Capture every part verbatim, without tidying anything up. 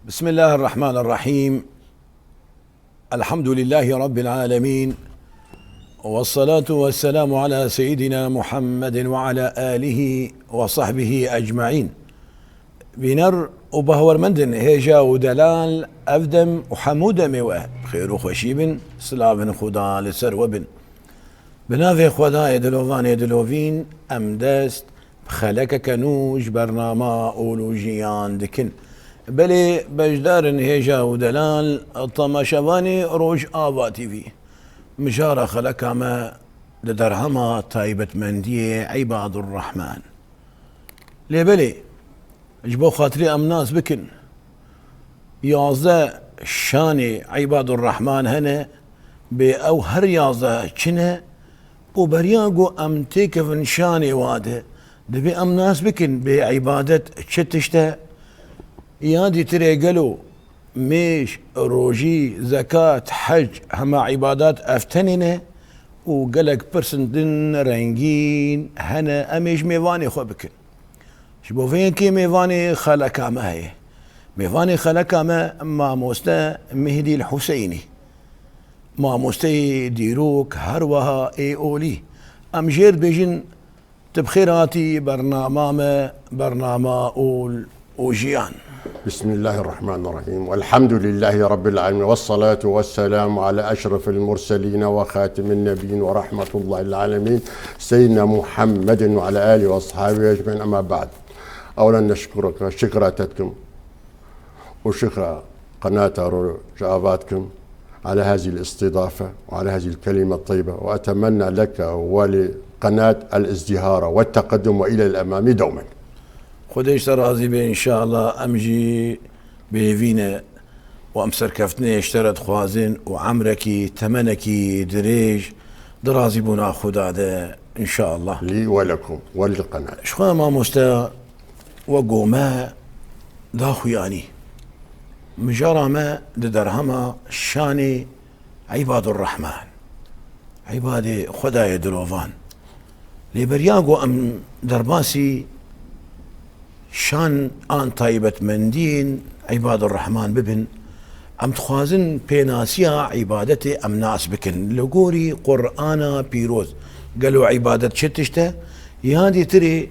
بسم الله الرحمن الرحيم. الحمد لله رب العالمين. والصلاة والسلام على سيدنا محمد وعلى آله وصحبه أجمعين. Bîner û bahwermendin hêja û delal, ev dem û hemû demê we bi xêr û xweşî bin, silavin Xuda li ser we bin. Bi navê Xwedayê dilovanê dilovîn, em dest bi xelekeke nû ji bernama Ol û Jiyan dikin. Belê beşdarin hêja û delal, temaşevanê Rojava T V. Mijara xeleka me di derhema taybetmendiyê Îbadur Rehman. Lê belê, ji bo xatirê em nas bikin, yazdeh şanê Îbadur Rehman hene, bê ew her yazdeh çi ne û beriya ku em têkevin şanê wa de, divê em nas bikin bê îbadet çi tişt e, ya dîtirê gelo mêj, rojî, zekat, hec, hema îbadat ev tenê ne û gelek pirsên din rengîn hene, em ê ji mêvanê xwe bikin. Ji bo vê yekê mêvanê xeleka me heye. Mêvanê xeleka me mamoste Mihdî El Huseynî. Mamosteyê dîrok her wiha ê olî. Em jêr dibêjin tu bi xêr hatî bernama me, bernama Ol û Jiyan. بسم الله الرحمن الرحيم. والحمد لله رب العالمين. والصلاة والسلام على أشرف المرسلين وخاتم النبيين ورحمة الله العالمين سيدنا محمد وعلى آله وأصحابه أجمعين. أما بعد. أولا نشكرك شكرا تتكم وشكرا قناة روج آفا تكم على هذه الاستضافة وعلى هذه الكلمة الطيبة، وأتمنى لك ولقناة الازدهار والتقدم وإلى الأمام دوما. Xwedê ji te razî be înşallah. Em jî bi hêvî ne û em serkeftinê ji te re dixwazin û emrekî, temenekî dirêj di razîbûna Xuda de înşallah. لي ولكم وللقناة. Ji xwe mamoste we go me daxuyanî. Mijara me di derhema şanê Îbadur Rehman, îbadê Xwedayê dilovan. Lê beriya ku em derbasî şan an taybetmendiyên Îbadur Rehman bibin, em dixwazin pênasiya îbadetê em nas bikin. Li gorî Qur'ana Pîroz, gelo îbadet çi tişt e? Ya dîtirê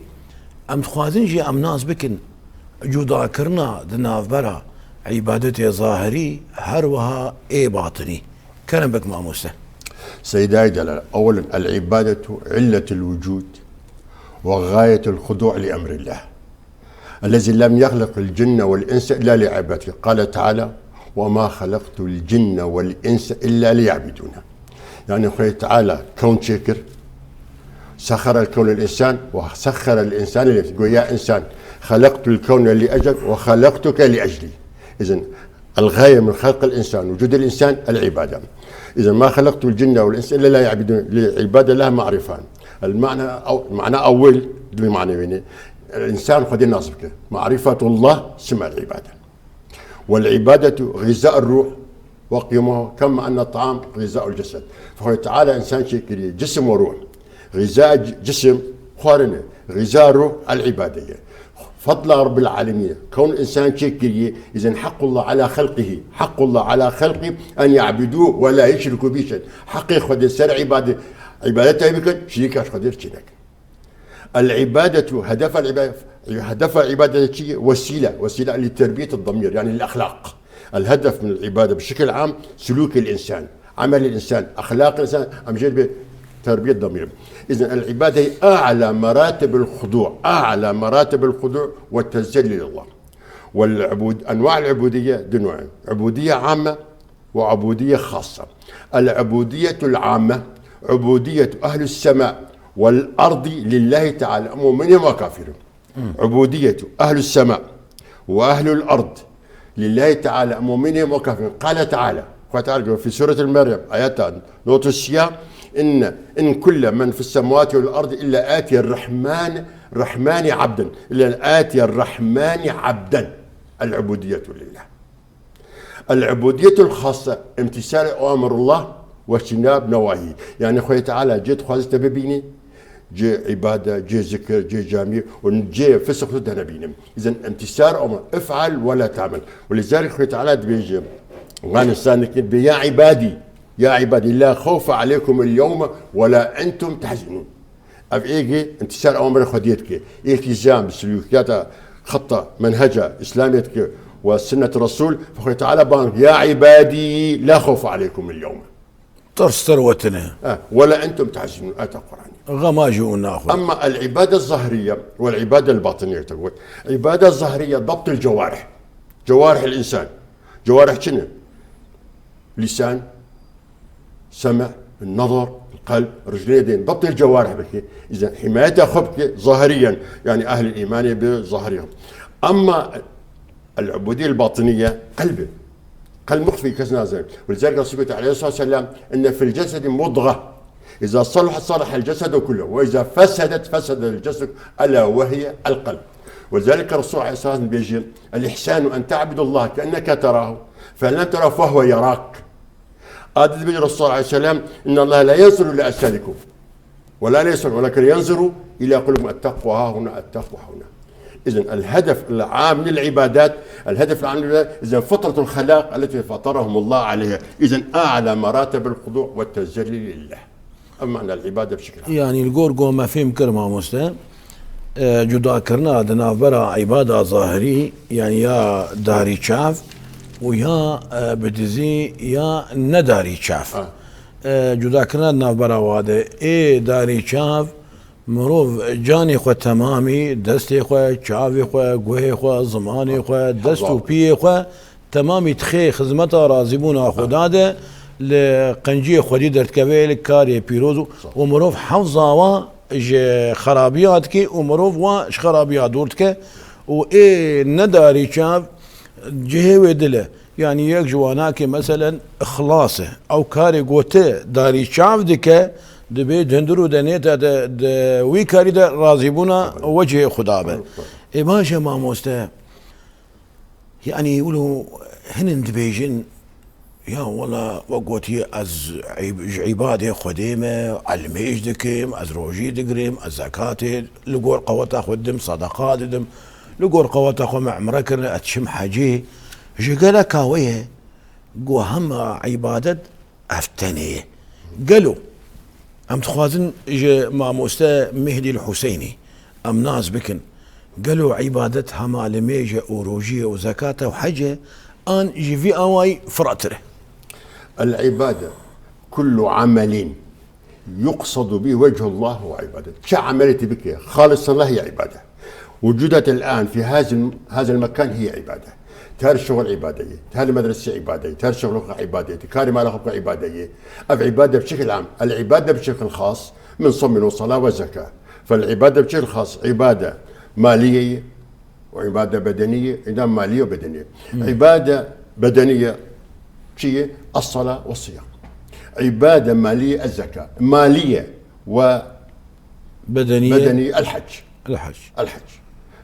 em dixwazin jî em nas bikin cudakirina di navbera îbadetê zahirî her wiha ê batinî. Kerem bik mamoste. سيداي دلال، أولا العبادة علة الوجود وغاية الخضوع لأمر الله الذي لم يخلق الجن والإنس إلا لعبادته. قال تعالى: وما خلقت الجن والإنس إلا ليعبدون. يعني خوي تعالى كون شكر، سخر الكون الإنسان وسخر الإنسان لنفسه. يقول: يا إنسان، خلقت الكون لأجلك وخلقتك لأجلي. إذن الغاية من خلق الإنسان، وجود الإنسان، العبادة. إذا ما خلقت الجن والإنس إلا ليعبدون. العبادة لها معنيان. المعنى أو معنى أول، دو معنى ويني. الإنسان خدي ناصبك. معرفة الله ثم العبادة. والعبادة غذاء الروح وقيمها كما أن الطعام غذاء الجسد. فخوي تعالى إنسان شكري جسم وروح. غذاء ج-، جسم خورنه، غذاء روح العبادة. فضل رب العالمين، كون الإنسان شكري، إذن حق الله على خلقه، حق الله على خلقه أن يعبدوه ولا يشركوا به شيئا. حق خدي سر عبادة، عبادته بكن، شريك خدي شنك. العبادة، هدف العبادة، هدف العبادة شيء وسيلة، وسيلة لتربية الضمير، يعني الأخلاق. الهدف من العبادة بشكل عام سلوك الإنسان، عمل الإنسان، أخلاق الإنسان، أم جد تربية ضمير. إذن العبادة هي أعلى مراتب الخضوع، أعلى مراتب الخضوع والتذلل لله. والعبود-، أنواع العبودية دي نوعين، عبودية عامة وعبودية خاصة. العبودية العامة عبودية أهل السماء والأرض لله تعالى، مؤمنين وكافرين. عبودية أهل السماء وأهل الأرض لله تعالى، مؤمنين وكافرين. قال تعالى، قال تعالى في سورة المريم، آيات نوت السيا، إن، إن كل من في السماوات والأرض إلا آتي الرحمن، رحمن عبدا، إلا آتي الرحمن عبدا. العبودية لله. العبودية الخاصة امتثال أوامر الله واجتناب نواهيه. يعني خوي تعالى جيت خوازت ببيني، Cê îbade, cê zikir, cê camî û cê fisq tu denebînim. Îzen imtîsar ama if'al we la ta'mel. Û lizalik Xwedê Teala dibêje, Qur'an Îslam dikin, bê ya îbadî, ya îbadî, la xewfe aleykum el yewme we la entum tehzenûn. Ev êgê imtîsar emrê Xwediyê dike. Îltîzam bi silûkiyata, xetta, menheca Îslamiyê dike we sinnet Resûl, Xwedê Teala ban, ya îbadî, la xewfe aleykum el yewme. Tirs, tirs wetine. Ha, wela entum tahzenûn, ayeta Qur'anî. Xema jî û naxwe. Emma el-îbade zahiriye wel-îbade el-batiniye te got. Îbade zahiriye, dabt el-cewarih. Cewarih el-însan. Cewarih çi ne? Lîsan, sem', nazar, qelb, rijlê, dên. Dabt el-cewarih bike. Îzen himayeta xwe bike zahiriyen. Yani ehl-îmanê bi zahiriyen. Emma العبودية الباطنية قلبه. قلب مخفي، kes nazane. ولذلك الرسول قال عليه الصلاة والسلام: إن في الجسد مضغة إذا صلحت صلح الجسد كله وإذا فسدت فسد الجسد ألا وهي القلب. ولذلك الرسول عليه الصلاة والسلام بيجي: الإحسان أن تعبد الله كأنك تراه فإن لم تراه فهو يراك. Adet bir Resulullah aleyhisselam: إن الله لا ينظر إلى أجسادكم ولا إلى صوركم ولكن ينظر إلى قلوبكم. التقوى ها هنا، التقوى ها هنا. إذن الهدف العام للعبادات، الهدف العام للعبادات، إذن فطرة الخلاق التي فطرهم الله عليها. إذن أعلى مراتب الخضوع والتذلل لله. Ev mana îbade bi şekil am. Yanî li gor ku me fêm kir mamoste, e, cudakirina di navbera îbada zahirî, yanî ya darî çav û ya, e, bi dizî ya nedarî çav. Ha. E, cudakirina di navbera wa de ê darî çav mirov canê xwe temamî, destê xwe, çavê xwe, guhê xwe, zimanê xwe, dest û piyê xwe, temamî dixê xizmeta razîbûna Xweda de, li qenciyê Xwedî derdikeve, li karê pîroz û, û mirov hewza wa ji xerabiya dike û mirov wa ji xerabiya dûr dike û ê nedarî çav cihê wê dil e. Yanî yek ji wanakê meselen ixlas e. Ew karê ku ti darî çav dike, dibê di hundir û denê te de, di wî karî de razîbûna wecihê Xweda be. Ê baş e mamoste. Yanî wilo hinin dibêjin, ya wela we gotiye ez îb-, ji îbadê Xwedê me, elmêj dikim, ez rojî digirim, ez zekatê li gor qeweta xwe didim, sedeqa didim, li gor qeweta xwe me umre kirin, ez diçim hecê. Ji geleka we ye, go hema îbadet ev tenê ye. Gelo em dixwazin ji mamoste Mehdî el Huseynî em nas bikin. Gelo îbadet hema limêje û rojiyê û zekate û hece an ji vî awayî firehtir e? العبادة كل عمل يقصد به وجه الله وعبادة. Çi emelê tu bike, خالصا لله هي عبادة. وجودك الآن في هذا الم-، هذا المكان هي عبادة. Her şixul îbadeyê, her medresê îbadeyê, her şixulka îbadeyê, karê mala xwe îbadeyê. Ev îbade bi şekil am, العبادة بشكل خاص من صوم وصلاة وزكاة. فالعبادة بشكل خاص عبادة مالية، û îbade bedenî ye, îda malî û bedenî ye. Îbade bedenî ye çi ye? Es-sala ve siyam. Îbade malî ye, ez-zeka. Malî ye ve bedenî ye, bedenî ye, el-hec. El-hec. El-hec.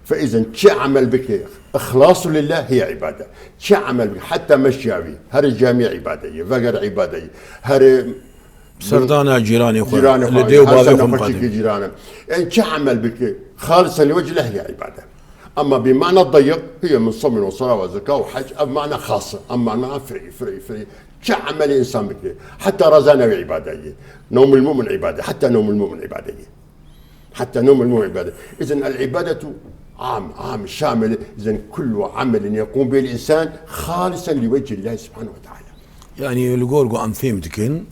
Fe îzen çi emel bike, îxlasu lillah hiye îbade. Çi emel bike, heta meşya wî, her camî îbade ye, veger îbade ye, her Serdana cîranê xwe, cîranê xwe, li dê û bavê xwe miqate. Cîranê. Yani çi emel bike, xalisen li wecihillah hiye îbade. Ama bi mana dayik, hiye min somin ve sala ve zeka ve hec, ev mana xas e, ev mana firî, firî, firî. Çi emelê însan bike, heta rezana wê îbade ye. Newmul mu'min îbade, heta newmul mu'min îbade ye. Heta newmul mu'min îbade. Îzen el-îbadetu am, am, şamil, îzen kullu amelin yeqûm bihil însan xalisen li wecihillah subhanehu ve teala. Yani li gor ku em fêm dikin,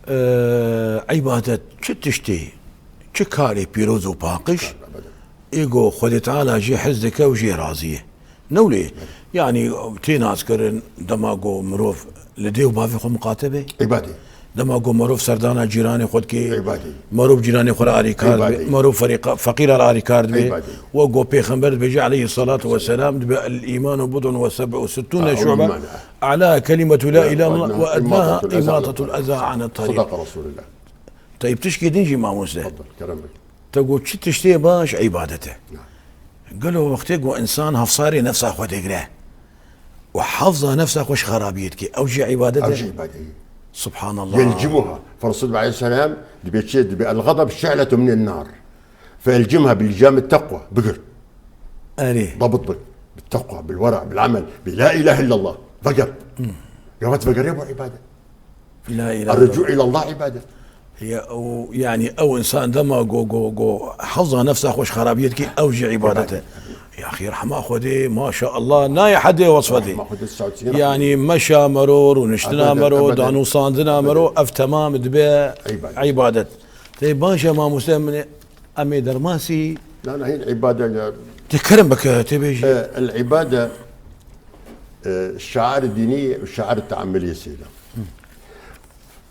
Eee, îbadet çi tiştê, çi karê pîroz û paqij, ê ku Xwedê Teala jê hez dike û jê razî ye. Ne wile ye? Yanî tê naskirin dema ku mirov li dê û bavê xwe miqate be? Îbadê. Dema ku mirov serdana cîranê xwe dike, Îbadê. Mirov cîranê xwe re alîkar dibe, Îbadê. Mirov ferîqa-, feqîra re alîkar dibe. Îbadê. Wek ku Pêxember dibêje aleyhissalatu vesselam, dibe, "El-îmanu bid'un ve seb'u sittûne şu'be." Ala kelimetu la ilahe illallah ve ednaha imatatul eza anet tarîq. Sadaqa Resulullah. Teyb tişkê din jî mamoste. Tefadal, kerem bike. Te got çi tiştê baş îbadet e. Ya. Gelo wextê ku însan hefsarê nefsa xwe digre û hefza nefsa xwe ji xerabiyê dike, ew jî îbadet e? Ew jî îbadet e. Subhanallah. يلجمها. فالرسول عليه السلام دبي شيء، دبي الغضب شعلة من النار. فيلجمها بلجام التقوى. بقر. Erê. ضبط بك. بالتقوى، بالورع، بالعمل، بلا إله إلا الله. بقر. قامت بقر يا أبو عبادة. La ilahe الرجوع إلى الله عبادة. Ya, o, yani ew insan dema go, go, go, hewza nefsa xweş xerabiyet ki ew jî ibadet e. Ya xêr hema Xwedê, maşallah, nayê hedê wesfetê. Hema Xwedê saûtî. Yani meşa mero, rûniştina Ebeden, mero, ebeden. Danûsandina mero, ev temam dibe İbadet. ibadet. Tê baş e mamoste min, em ê dermasî, لا، لا، هي العبادة. tê kerem bike, tê bêjî. آه، العبادة، آه، الشعائر الدينية والشعائر التعاملية سيدنا.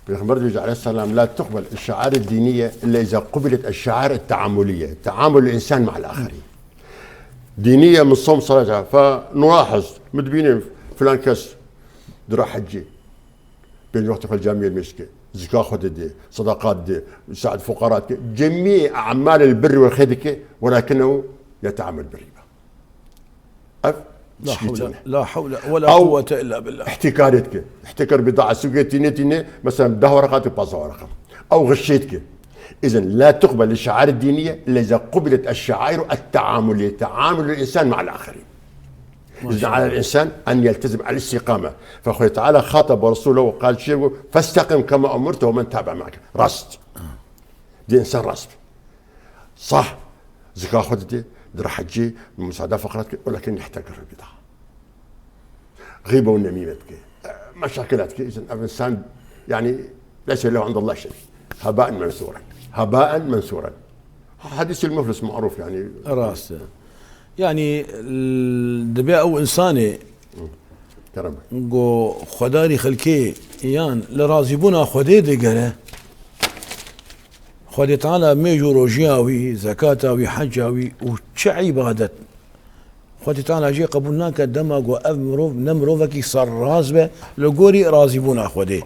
Peygamber diyor عليه السلام: لا تقبل الشعائر الدينية إلا إذا قبلت الشعائر التعاملية، تعامل الإنسان مع الآخرين. دينية من صوم صلاة، فنلاحظ مدبينين فلان كس درا حجي، بين وقت خل جامع المسكة، زكاة خد دي، صدقات دي، ساعد فقراء دي، جميع أعمال البر والخير دي، ولكنه يتعامل بالربا. Ev La şirketine. hawle, la hawle ve la Ew kuvvete illa billah. احتكار دي، احتكر بضاعة سوقية تيني تيني، مثلا ده ورقات وبازا ورقة. أو غشيتك. إذا لا تقبل الشعائر الدينية إلا إذا قبلت الشعائر التعاملية، تعامل الإنسان مع الآخرين. إذا على الإنسان أن يلتزم على الاستقامة. فأخوي تعالى خاطب رسوله وقال شيء: فاستقم كما أمرت ومن تاب معك. راست. دي إنسان راست. صح. زكاة خدتي، درا حجي، مساعدة فقرات، ولكن يحتكر البضاعة. غيبة والنميمة تكي. مشاكلات كي. إذا الإنسان يعني ليس له عند الله شيء. هباء منثورا. هباء منثورا. حديث المفلس معروف يعني. Rast e. Yani l- dibe ew insanê Kerem. go xwedarî xelkê yan li razîbûna Xwedê digere. Xwedê Teala mêj û rojiya wî, zekata wî, heca wî û çi îbadet Xwedê Teala jê qebûl nake, dema ku ev mirov ne mirovekî serrast be li gorî razîbûna Xwedê.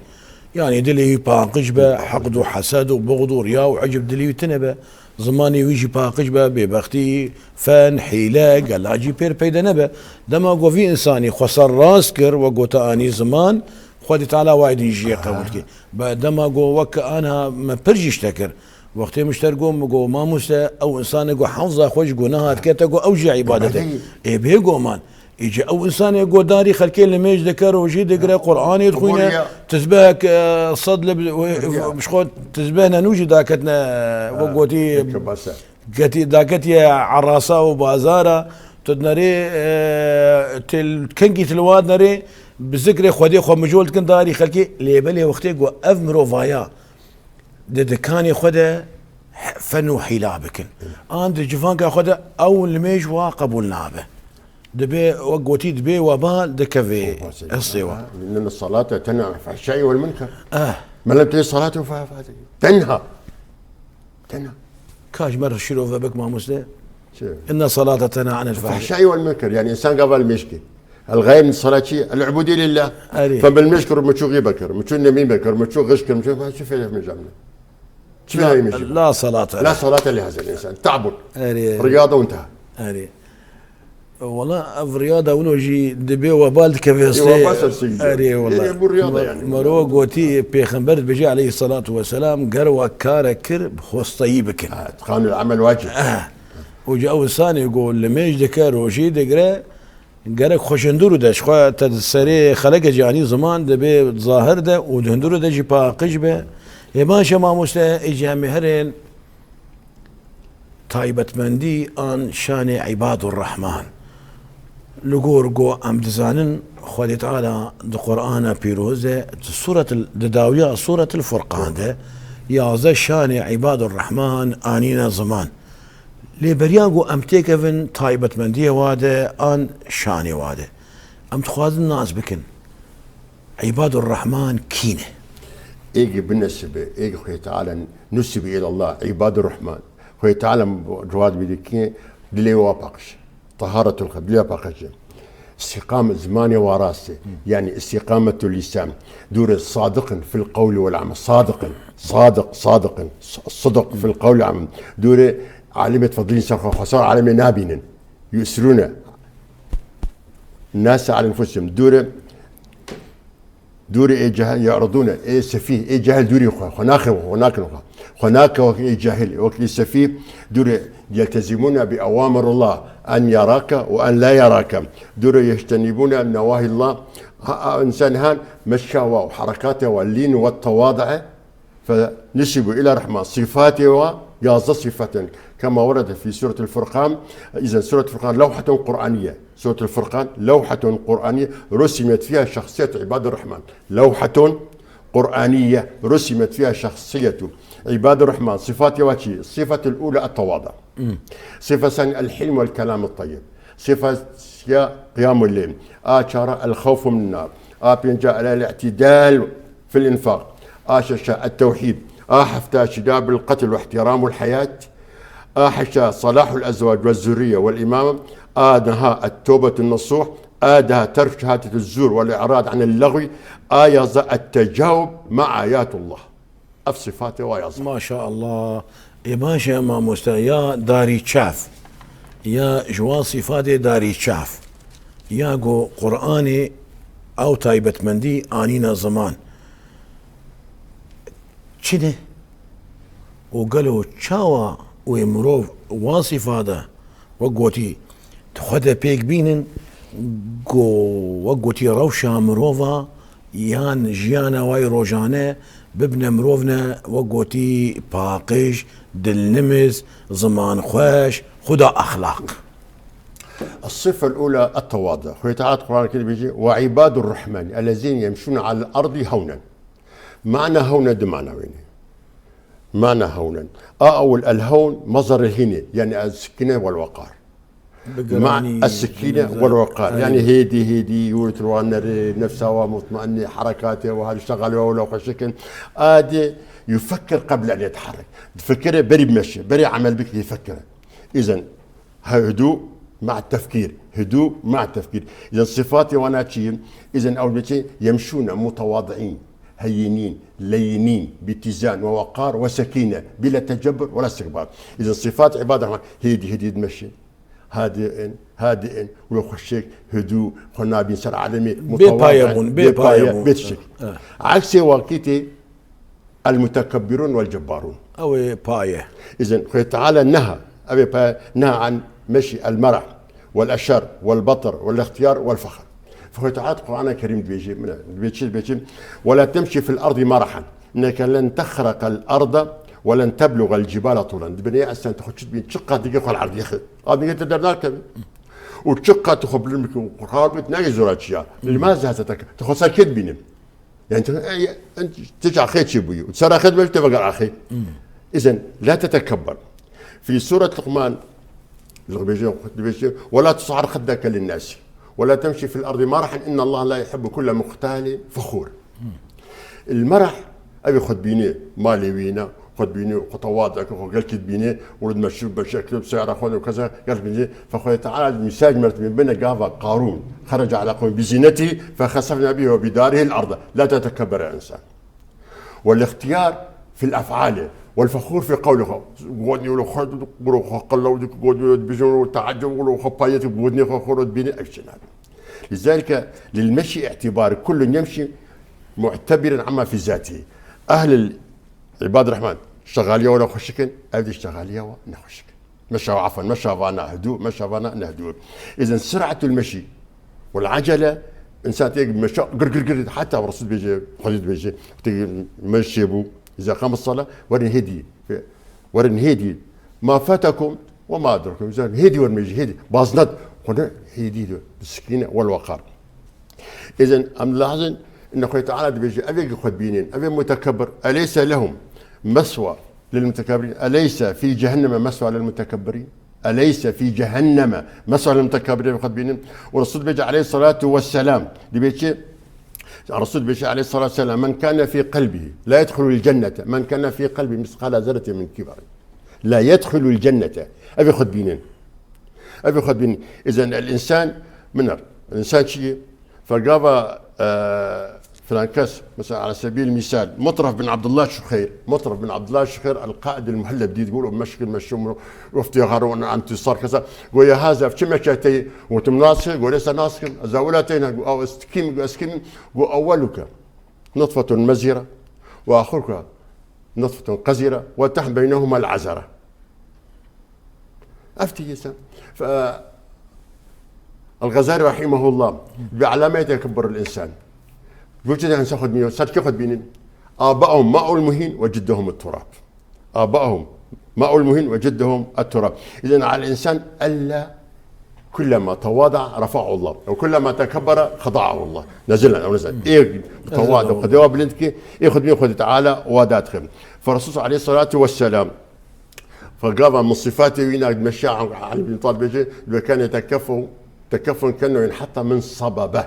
Yanî dilê wî paqij be, heqd û hesed û buxd û riya û ecib dilê wî tune be, zimanê wî jî paqij be, bêbextî, fen, hîle, gelacî pêr peyde nebe. Dema ku vî însanî xwe serrast kir, we gote anî ziman, Xwedê Teala wayê din jiyê qebûl dike. Be dema ku wek anha me pir jî ji te kir. Wextê min ji te re got, min got, mamoste, ew însanê ku hewza xwe ji guneha dike, te got, ew jî îbadet e. Ê bêguman. Îca ew însanê ku darî xelkê limêj dike, rojî digire, Qur'anê dixwîne, tizbehek, e, sed li, ji xwe tizbeh nenû jî daketine, wek gotî, ketî, daketiye erasa û bazara, tu dinerê, e, til, kengî tilwat nerê, bi zikrê Xwedê xwe mijol dikin darî xelkê, lê belê wextê ku ev mirovaya di dikanê xwe de fen û hîla bikin. An di civanka xwe de ew limêj wa qebûl nabe. Dibe, wek gotî, dibe webal dikeve hestê we. إن الصلاة تنهى عن الفحشاء والمنكر. Eh, من لم تجد صلاته فهي فاتت. تنهى. تنهى. Ka ji me re şîrove bik mamoste. Şey. Inna salate tenha anil fahşe. الفحشاء والمنكر، يعني إنسان قبل مشكي. الغاية من الصلاة شيء، العبودية لله. Erê. فمن مشكر مشو غيبة كر، مشو نميمة كر، مشو غش كر، مشو ما شو فيه من جملة. شو فيه من جملة؟ La salate. لا صلاة لهذا الإنسان. تعبد. Erê. رياضة وانتهى. Erê. Wala ev riyada wilo jî dibe webal dikeve hestê. Webal ser sî. Erê wala. Erê, bu riyada yani. Mero gotî, Pêxember dibêje aleyhissalatu vesselam, ger we kare kir, bi hosteyî bikin. Ha, إتقان العمل واجب. Eh. Û ca ew insanê ku limêj dike, rojî digire, gerek xwe ji hundirû de, ji xwe te di serê xeleke canî ziman dibe zahir de û di hundirû de jî paqij be. Ê baş e mamoste, ê cemê herên taybetmendî an şanê Îbadur Rehman. Li gor ku em dizanin, Xwedê Teala di Qur'ana Pîroz de, di Sûretil, di dawiya Sûretil Furqan de, yazdeh şanê Îbadur Rehman anîne ziman. Lê beriya ku em têkevin taybetmendiyê wa de an şanê wa de, em dixwazin nas bikin. Îbadur Rehman kî ne? Êgî binesibe, êgî Xwedê Teala nusibe îlallah, Îbadur Rehman. Xwedê Teala cewab bide ki dilê wa paqij. Taharatul xelb, dilê wa paqij. İstiqame, zimanê wa rast e. Yani istiqametul lisan. Dûre sadiqin fil qawli wal amel. Sadiqin, sadiq, sadiqin. S-, sidq fil qawli amel. Dûre alimê tefedilî ser xwe, xwesar alimê nabînin. Yusrûne. Nase ala enfusihim. Dûre Dûrê ê cehil, يعرضون، ê sefîh, ê cehil dûrê xwe, xwe naxe, xwe nakin xwe. Xwe nake wek ê cehil, wek ê sefîh, dûrê يلتزمون بأوامر الله أن يراك وأن لا يراك. Dûrê يجتنبون نواهي الله. Ha, ha, însan han meşa wa û herekatê wa lîn we tewadu'e, فنسبوا إلى الرحمن صفات و يازدە صفة كما ورد في سورة الفرقان. إذن سورة الفرقان لوحة قرآنية. سورة الفرقان لوحة قرآنية رسمت فيها شخصية عباد الرحمن. لوحة قرآنية رسمت فيها شخصية عباد الرحمن. صفات و چی؟ الصفة الأولى التواضع. الصفة الثانية الحلم والكلام الطيب. صفة سيا قيام الليل. آ چارە الخوف من النار. آ پێنجا الاعتدال في الإنفاق. آ شەشە التوحيد. آ هەفتا اجتناب القتل واحترام الحياة. آ هەشتا صلاح الأزواج والذرية والإمامة. آ نها التوبة النصوح. آ دها ترك شهادة الزور والإعراض عن اللغو. آ یازدە التجاوب مع آيات الله. Ev sifatê wa yazan. Maşallah. Ê baş e mamoste, ya darî çav, ya ji wan sifatê darî çav, ya ku Qur'anê ew taybetmendî anîne ziman. Çi ne? Û gelo çawa wê mirov wan sifade, wek gotî, di xwe de pêk bînin, ku wek gotî rewşa mirova yan jiyana wayî rojane bibine mirov ne, wek gotî, paqij, dilnimiz, zimanxweş, xuda exlaq. الصفة الأولى التواضع. Xwedê Teala Qur'an Kerim dibêje, "وعباد الرحمن الذين يمشون على الأرض هونا." Mana hewne du mana wê ne. Mana hewnen. A ewil el hewn مصدر الهينة، yani السكينة والوقار. Bi Ma-, giranî, السكينة bi والوقار. Aynen. Yani hêdî, hêdî, yûrit wan nerê, nefsa wa mutmainî, herekatê wa, her şegalê wa wela xweşikin. Adê يفكر قبل أن يتحرك. Difikire berî meşe, berî emel bikî difikire. Îzen هدوء مع التفكير، هدوء مع التفكير. إذن صفات وانا چی؟ إذن أول بيتي يمشون متواضعين، هينين، لينين، باتزان ووقار وسكينة، بلا تجبر ولا استكبار. إذن صفات عباد الرحمن، هيدي، هيدي تمشي. هادئ، هادئ، ولو خشيك هدوء، خنا بين سر عالمي، Bê paye bûn, bê paye bûn. بيتشك. Eh. عكس وقتي المتكبرون والجبارون. Ew ê paye. إذن خوي تعالى نهى، أبي با-، نهى عن مشي المرح والأشر والبطر والاختيار والفخر. فخوي تعالى القرآن الكريم دبيجي، من، دبيجي، دبيجي، "ولا تمشي في الأرض مرحا، إنك لن تخرق الأرض ولن تبلغ الجبال طولا." دبني أسان تخش بين شقة دقيقة العرض يا أخي. هذا قلت دردار كبير. وشقة تخبل لك وقرار بتناقش زوراجيا. لماذا هذا تك-، تخصها كد بيني. يعني انت، انت تجي على خير شي بوي، وتصير على خير، ما تبقى على خير. اذا لا تتكبر. في سوره لقمان، لقمان، ولا تصعر خدك للناس ولا تمشي في الارض مرحا ان الله لا يحب كل مختال فخور. المرح ابي خد بيني مالي وينا، خد بيني خطوات، خد قال كد بيني ولد مشروب بشكل بسياره خد وكذا، قال بيني فخذ تعالى المساج مرت من بين قافا قارون خرج على قوم بزينته فخسفنا به وبداره الأرض. لا تتكبر يا إنسان. والاختيار في الأفعال والفخور في قوله. قودني ولو خد، ولو خد، قلو ديك، قودني ولو بيجون ولو تعجب، ولو خبايتك، قودني خد، خد، بيني، أي شيء. لذلك للمشي اعتبار، كل يمشي معتبرا عما في ذاته. أهل ال-، عباد الرحمن، شغالية ولا خشكن، أبدي شغالية ونخشكن. مشى، عفوا، مشى فانا هدوء، مشى فانا نهدوء. إذن سرعة المشي والعجلة، إنسان تيجي مشى قر قر قر، حتى الرسول بيجي، خديت بيجي، تيجي مشي بو، إذا قام الصلاة، ورن هدي، ورن هدي، ما فاتكم وما أدركم، إذا هدي ورن ميجي، هدي، بازنت، خنا هدي دو، بالسكينة والوقار. إذن أم لاحظن إن خوي تعالى دبيجي، أبي قد بينين، أبي متكبر، أليس لهم مثوى للمتكبرين؟ أليس في جهنم مثوى للمتكبرين؟ أليس في جهنم مثوى للمتكبرين؟ قد بينين. والرسول بيجي عليه الصلاة والسلام، دبيجي، الرسول بيجي عليه الصلاة والسلام، من كان في قلبه، لا يدخل الجنة من كان في قلبه مثقال ذرة من كبر. لا يدخل الجنة. أبي خد بينين. أبي خد بينين. إذن الإنسان منر. الإنسان شيء. فقابا، آه، فلان كس، مثلًا، على سبيل المثال، مطرف بن عبد الله الشخير، مطرف بن عبد الله الشخير القائد المهلب، دي تقول مشكل مشوم، وفتي هارون انتصار كذا. قول: "يا هذا، في كم مشيتي؟" وتم ناصر، قول: "ليس ناصر، زاولتين." قول: "أو استكيم، قول: أسكيم." قول: "أولك." نطفة مزرة، وآخرها نطفة قذرة، وتحمل بينهما العذرة. Ev tî yê se. Fe-, El-Gazali rahimehullah, bi alamet yekebber el-insan. Gotî de insan xwe dibînin, ser kê xwe dibînin? آباؤهم ماء المهين وجدهم التراب. آباؤهم ماء المهين وجدهم التراب. إذن على الإنسان ألا كلما تواضع رفعه الله، وكلما تكبر خضعه الله. نزل أو نزل. Ê tewad, xwe dewa bilind ki, ê xwe dibîn xwe Teala wa da dixe. Fe Resul aleyhissalatu vesselam, fe gava min sifatê wî nak dimeşiya Ali bin Talib bêje, ve kane tekeffu, tekeffun kennehu hatta min sababe.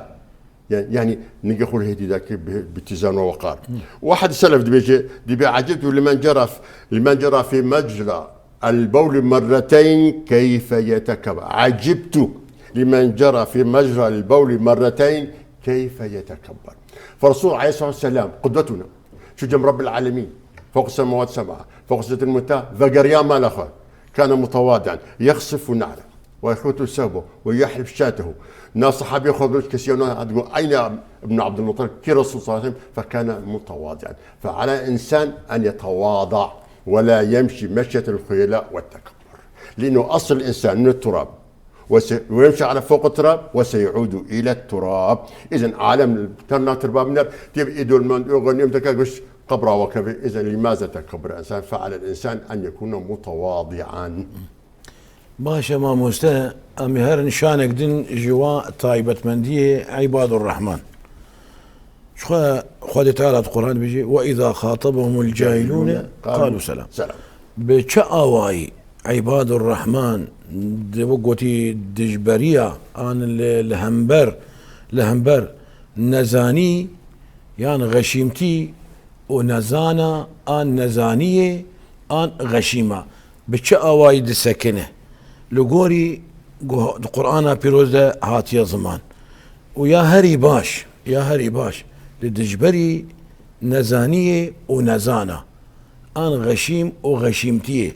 Yani, yani nigê xwe hêdî dake bi, bi tîzan û weqar. Wahid selef dibêje, dibê عجبت لمن جرى، لمن جرى في مجرى البول مرتين كيف يتكبر. عجبت لمن جرى في مجرى البول مرتين كيف يتكبر. Fe Resul aleyhissalatu vesselam qudwetuna. Çû cem Rabbil Alemin. Fewq semawat seb'a. Fewq Sidretil Munteha. Vegeriya mala xwe. كان متواضعا. يخصف نعله. ويخوت ثوبه. ويحلب شاته. Na sahabê xwe bir kesî ona digo, أين ابن عبد المطلب؟ Kî Resul sallallahu aleyhi ve sellem? فكان متواضعا. فعلى الإنسان أن يتواضع ولا يمشي مشية الخيلاء والتكبر. لأنه أصل الإنسان من التراب. وس-، ويمشي على فوق التراب وسيعود إلى التراب. إذن عالم ترنا تربا منر، تيب إيدول من أغنيم تكا قش قبرا وكفي. إذن لماذا تكبر الإنسان؟ فعلى الإنسان أن يكون متواضعا. Baş e mamoste, em ê herin şanek din ji wa taybetmendiyê Îbadur Rehman. Ji xwe Xwedê Teala di Quran dibêje, "Ve izâ xatabehumul cahilûne qalû selam." Selam. Bi çi awayî Îbadur Rehman di wek gotî dijberiya an li, li hember, li hember nezanî yan xeşîmtî û nezana an nezaniyê an xeşîma bi çi awayî disekine? Li gorî guh-, di Qur'ana Pîroz de hatiye ziman. Û ya herî baş, ya herî baş, li dijberî nezaniyê û nezana, an xeşîm û xeşîmtiyê,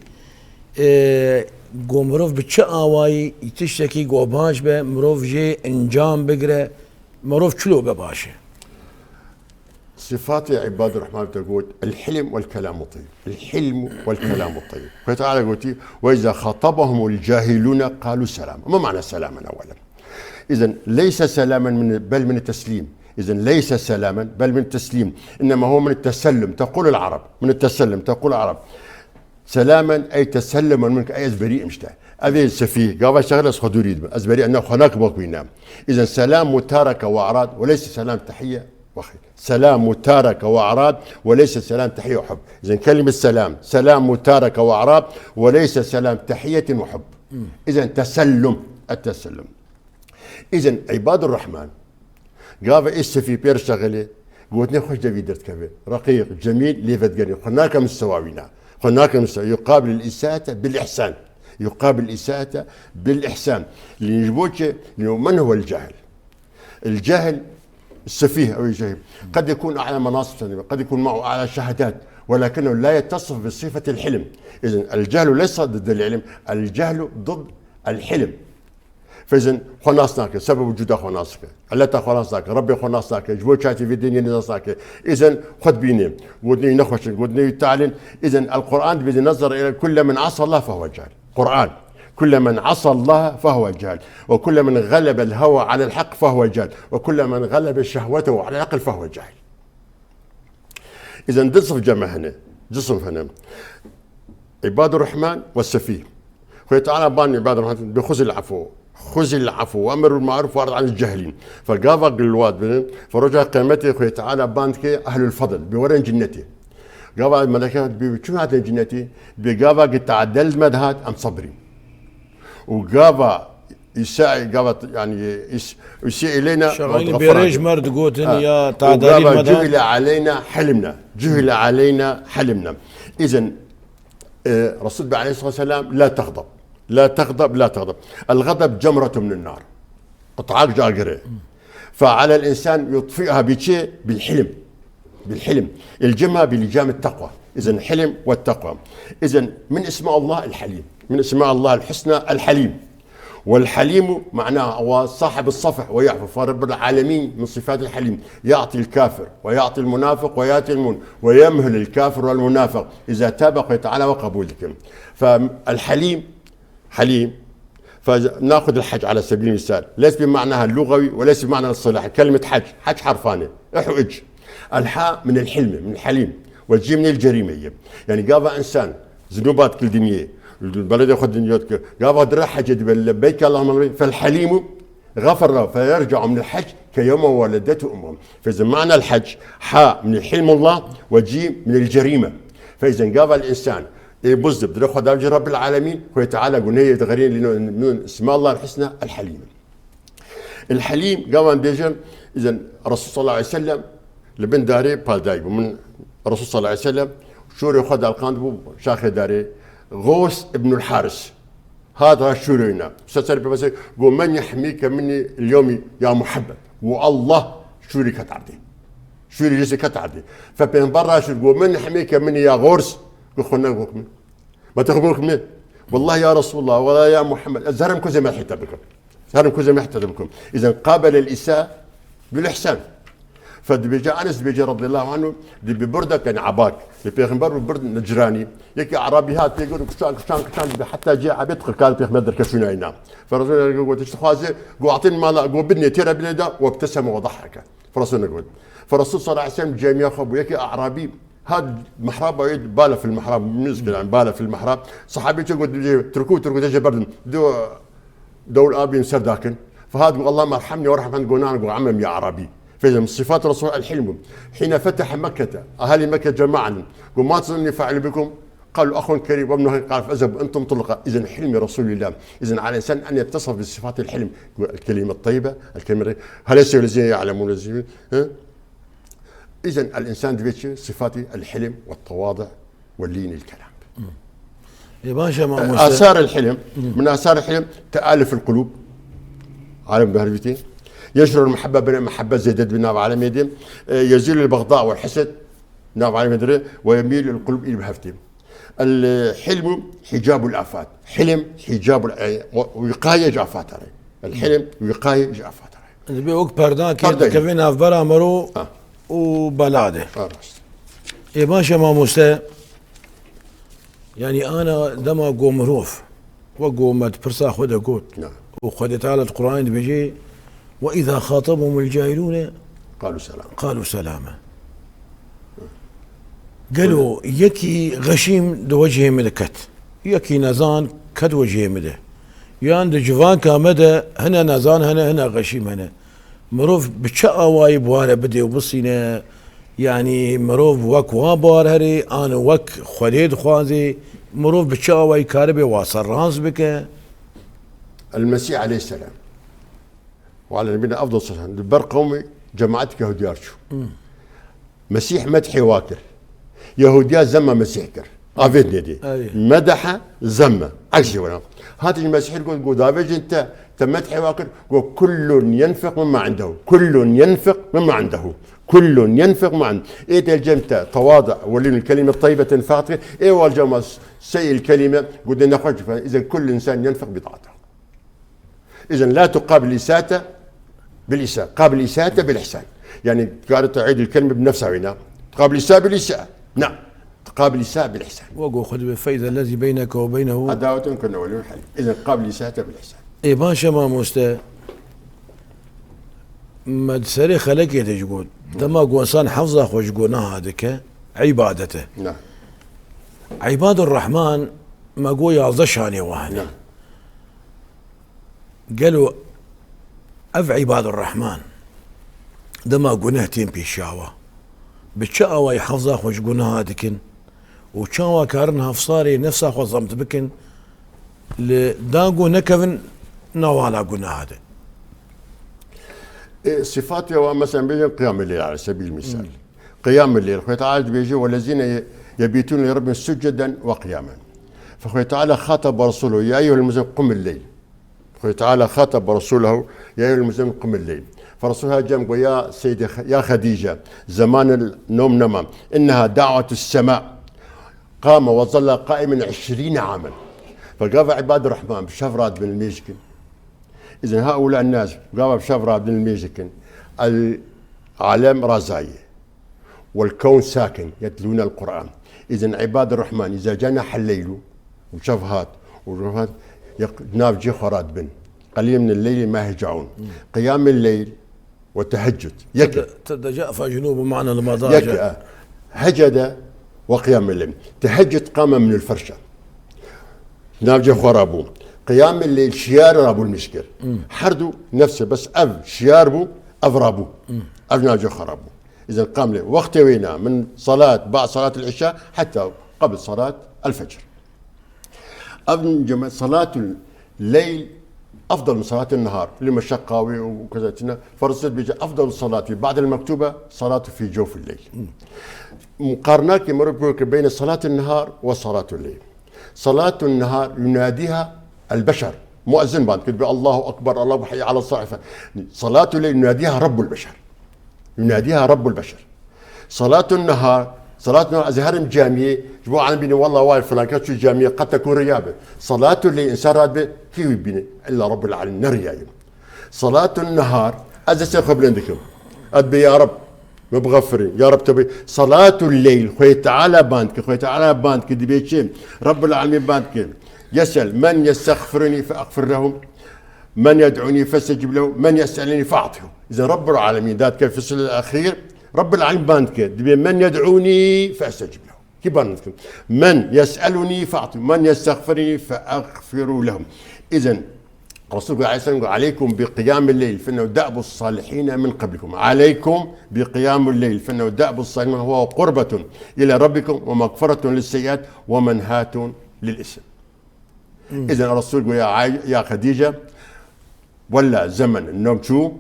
e, ku mirov bi çi awayî tiştekî ku baş be, mirov jê encam bigire, mirov çilo be baş e? Sifatê Îbadur Rehman te got, الحلم والكلام الطيب. الحلم والكلام الطيب. Xwedê Teala gotî, "Ve izâ xatabahumul cahilûne qalû selâm." Ma mana selâmen ewelen. Îzen leyse selâmen min, bel min teslîm. Îzen leyse selâmen, bel min teslîm. Înnema huve min tesellum. Teqûlul Arab. Min tesellum, teqûlul Arab. Selamen ey tesellumen minke, ey ez berî im ji te. Ev ê sefî, gava şexil ez xwe dûrî dibim. Ez berî, ne xwe nakim wek wî ne. Îzen selam mutareke ve arad, ve leyse selam tehiyye ve xeyr. Selam mutareke ve arad, ve leyse selam tehiyye ve hub. Îzen kelime selam, selam mutareke ve arad, ve leyse selam tehiyyetin ve hub. Îzen tesellum, et tesellum. Îzen Îbadur Rehman, gava ê sefî pêr şexilê, gotinê xweş de vî derdikeve. Reqîq, cemîl, lê vedigerî. Xwe nake mistewa wîna. Xwe nake mistewa. Yuqabilul îsaete bil îhsan. Yuqabilul îsaete bil îhsan. Lê ji bo çi? Lê men huvel cahil. El cahil, sefîh, ew jahil. Qed yekûn a'la menasib sendî, qed yekûn ma'u a'la şehadat. Welakinnehu la yettasif bi sifetil hilm. Îzen el cehlu leysa diddel ilm. El cehlu didd el hilm. Fêzin xwe nas nake, sebeb û cuda xwe nas nake, illeta xwe nas nake, Rebbê xwe nas nake, ji bo çi hatî vê dinyê nas nake. Îzen xwe dibîne, gotinê wî nexweş in, gotinê wî teal in. Îzen el Quran dibêje, "Nezere ile kulle men asallah fehuve cahil." Quran. "Kulle men asallah fehuve cahil. Ve kulle men galebel hewa alel hak fehuve cahil. Ve kulle men galebe şehwetehu alel akl fehuve cahil." Îzen di sinf cem hene, du sinf hene. Îbadur Rehman ve sefîh. Xwedê Teala ban Îbadur Rehman bi xuzil afû. Xuzil afû ve emir bil marûf ve a'rid anil cahilîn. Fe gava gilwat binin, fe roja qiymetê Xwedê Teala ban dike ehlul fadl, bi werin cinnetê. Gava meleke bi çi hatin cinnetê? Bi gava ki tadel me dihat em sabrîn. Û gava îsa, gava, yani, îs-, îsa ileyna, şaxîn bêrêj mer digotin, ha, ya û tadalî gava me da. Cuhile aleyna helimna. Cuhile aleyna helimna. Îzen, e, Resul Bey aleyhissalatu vesselam, "La tagdab. La tagdab, la tagdab. El gadab cemretun minen nar." Qut'ak ji agirê. Fe alel insan yutfiha bi çi? Bil hilm. Bil hilm. Ilcimha bi licamit takwa. Îzen hilm ve takwa. Îzen min isma Allah el Halim. Min isma Allah el Husna el Halim. والحليم معناه هو صاحب الصفح ويعفو، فرب العالمين من صفات الحليم، يعطي الكافر ويعطي المنافق ويأتي المؤمن ويمهل الكافر والمنافق إذا تاب تعالى وقبولك. فالحليم حليم، فناخذ الحج على سبيل المثال، ليس بمعناها اللغوي وليس بمعنى الاصطلاحي. كلمة حج، حج حرفانة، إح وإج. الحاء من الحلم، من الحليم، والجيم من الجريمة. يعني قاضى إنسان ذنوبات كل دنيا، البلد ياخذ دنيا، قاضى درا حج يقول: لبيك اللهم لبيك، فالحليم غفر له، فيرجع من الحج كيوم ولدته أمه. فإذا معنى الحج، حاء من الحلم الله، وجيم من الجريمة. فإذا قاضى الإنسان، إيه، بزدب درا خدا وجه رب العالمين، هو تعالى قنيه دغرين لنون اسم الله الحسنى الحليم. الحليم قاضى بيجن، إذا الرسول صلى الله عليه وسلم لبن داري بالداي من الرسول صلى الله عليه وسلم، شوري خدا القاند بو شاخي داري، غوث ابن الحارث. هذا شورينا. سسر بمسك: قو من يحميك مني اليوم يا محمد؟ والله شوري كتعدي. شوري جسي كتعدي. فبين برا شو: قو من يحميك مني يا غورس؟ قو خنا قوك من. ما تخبرك من؟ والله يا رسول الله ولا يا محمد. زرم كوزي ما حيتا بكم. زرم كوزي ما حيتا بكم. إذا قابل الإساءة بالإحسان. فدبيجا أنس دبيجا رضي الله عنه، دبي بردة كان عباك، دبي بيغمبر برد نجراني، يكي أعرابي هات يقول كشان، كشان، كشان، دبي حتى جاء عبيد قال بيغمبر دركشونا هنا. فرسول الله يقول: "تشتخوازي، قو أعطيني مالا، قو بدني تيرا بليدا"، وابتسم وضحك. فرسول الله يقول، فرسول صلى الله عليه وسلم جاء يا خبو، يكي أعرابي، هاد محراب يد بالا في المحراب، مسكين يعني بالا في المحراب، صحابي تقول: "تركوه، تركوه، تجي بردن". دو دور أبي سرداكن. فهاد قال: "اللهم ارحمني وارحم عند قونان قو عمم يا عربي". فإذا من صفات رسول الحلم. حين فتح مكة، أهالي مكة جمعا، قو: "ما تظن فاعل بكم؟" قالوا: "أخ كريم وابن أخ"، قال: "فاذهبوا أنتم طلقاء". إذا حلم رسول الله. إذا على الإنسان أن يتصف بصفات الحلم. الكلمة الطيبة، الكلمة الر-، هل يستوي الذين يعلمون الذين، ها؟ إذا الإنسان دبيتش صفات الحلم والتواضع واللين الكلام. Ê baş e mamoste. آثار الحلم، من آثار الحلم تآلف القلوب. عالم بهربتي. ينشر المحبة بين محبة زيدت بنا وعالم يدين. يزيل البغضاء والحسد. نعم، عالم يدري. ويميل القلوب إلى بهفتي. الحلم حجاب الآفات. حلم حجاب ال-، وقاية آفات. الحلم وقاية آفات. Dibê wek perdakê Perdeyê. dikeve navbera mero Ha. û bela de. Ha, rast. Ê baş e mamoste. Yani ana dema go mirov, we go me di pirsa xwe de got. Na. Û Xwedê Teala di Qur'anê dibêje: "Ve izâ xatabahumul cahilûne Qalû selama. qalû selame." Gelo yekî xeşîm di wecihê min de ket. Yekî nezan ket wecihê min de. Yan di civanka me de hine nezan hene, hine xeşîm hene. Mirov bi çi awayî bi wa re bidê û bisîne? Yanî mirov wek wa bi wa re herê, an wek Xwedê dixwazê? Mirov bi çi awayî karibê wa ser rast bike? المسيح عليه السلام. وعلى نبينا أفضل الصلاة والسلام. Li ber qewmê cemaetik Yahudiyar çû. Mesîh medhê wa kir. Yahudiya zemma Mesîh kir. Avêt nedê. Ey. Medehe zemme. Eksî were. Hatiş Mesîh got, got davêjin te, te medhê wa kir, got: "Kullun yenfiq mimma indehu. Kullun yenfiq mimma indehu. Kullun yenfiq mimma indehu." Ê te cem te, tewada, welîn kelîme teybe tenfaqat kir. Ê wal cema seyil kelîme, got de nexweş, izen kull insan yenfiq bid'ata. إذن لا تقابل الإساءة بالإساءة، قابل الإساءة بالإحسان. يعني كانت تعيد الكلمة بنفسها هنا. تقابل الإساءة بالإساءة؟ نعم. تقابل الإساءة بالإحسان. وقو خذ فإذا الذي بينك وبينه عداوة كأنه ولي حميم. إذن قابل الإساءة بالإحسان. Ê baş e mamoste. Me di serê xelekê de jî got. Dema ku insan hefza xwe ji gunaha dike, îbadet e. نعم. Îbadur Rehman me got yazdeh şanê wa hene. نعم. Gelo ev Îbadur Rehman dema guneh tên pêşiya wa, bi çi awayî hefza xwe ji gunaha dikin û çawa karin hevsarê nefsa xwe zemt bikin, li dango nekevin navana gunaha de? E, sifatê wa, mesela, bêjin qiyamê leyl, ala sebîl misal. Hmm. Qiyamê leyl, Xwedê Teala dibêje: "Welezîne ye-, yebîtûne li Rebbihim succeden ve qiyâmen." Fe Xwedê Teala xatebe Resûlehu: "Ya eyyuhel muzemmil qumil leyl." Xwedê Teala xatebe Resûlehu: "Ya eyyuhel muzemmil qumil leyl." Fe Resûl ha cem got: "Ya Seyyidê Xe-, ya Xedîce, zemanê nom nema. Inneha da'wetus semâ. Qame ve zalla qaimen eşrîne amen." Fe gava Îbadur Rehman bi şev radibin li mêj dikin. إذن هؤلاء الناس gava bi şev rabin li mêj dikin. العالم رازاية والكون ساكن يتلون القرآن. إذن عباد الرحمن إذا جنح الليل, û şev hat, û şev hat, yek-, nav cê xwe radibin. قليلا من الليل ما يهجعون. قيام الليل وتهجد. Yek e. تتجافى جنوبهم عن المضاجع. Yek e. Hecede ve qiyamel leyl. Teheccud qame min il ferşe. Navce xwe rabû. Qiyamel leyl şiyar rabû mişkir. Her du nefse bes ev şiyar bû, ev rabû. Ev navce xwe rabû. İzen qam lê wextê wêna min salat, ba salat el-işa, heta qebl salat el-fecr. Ev cema-, salatul leyl afdal min salatin nehar. Li meşeqqa wê û keza tîne. Ferz bêje afdal salati ba'del mektuba salatu fi cewfil leyl. Muqarnakê merû bû ki beyne salatin nehar ve salatul leyl. Salatun nehar yunadiha el beşer. Muezzin band kir bi Allahu Ekber, Allahu hayy ala saife. Salatul leyl yunadiha Rabbul beşer. Yunadiha Rabbul beşer. Salatun nehar, salatun nehar, ez herim camiyê, ji bo alim bîne, "Wallah, way filan kes çû camiyê, qet te ku riya be." Salatul leyl, insan rahat be, kî wî bîne? Illa Rabbul alemin, ne riya ye. Salatun nehar, ez destê xwe bilind dikim. Ez dibê, "Ya Rab, me bixefirî, ya Rab, te bi." Salatul leyl, Xwedê Teala band ki, Xwedê Teala band ki, dibê çi? Rabbul alemin band ki, "Yesel men yestexfiruni fe exfir lehum." Men yed'ûnî festecib lehu, men yes'elûnî fe'tîhu. Îzen Rabbul Alemîn dat ke fi sulhul exîr, Rabbul Alemîn band ke, dibê men yed'ûnî festecib lehu. Kî band dikin? Men yes'elûnî fe'tîhu, men yestexfirî fe'exfiru lehu. Îzen Resul aleyhisselam got, "Aleykum bi qiyamil leyl, fe innehu da'bus salihîne min qablikum." Aleykum bi qiyamil leyl, fe innehu da'bus salihîne, huve qurbetun ila rabbikum ve mağfiretun lis seyyiat ve menhatun lil ism. Îzen Resul got, ya Ay-, ya Xedîce, wella zemen nom çû,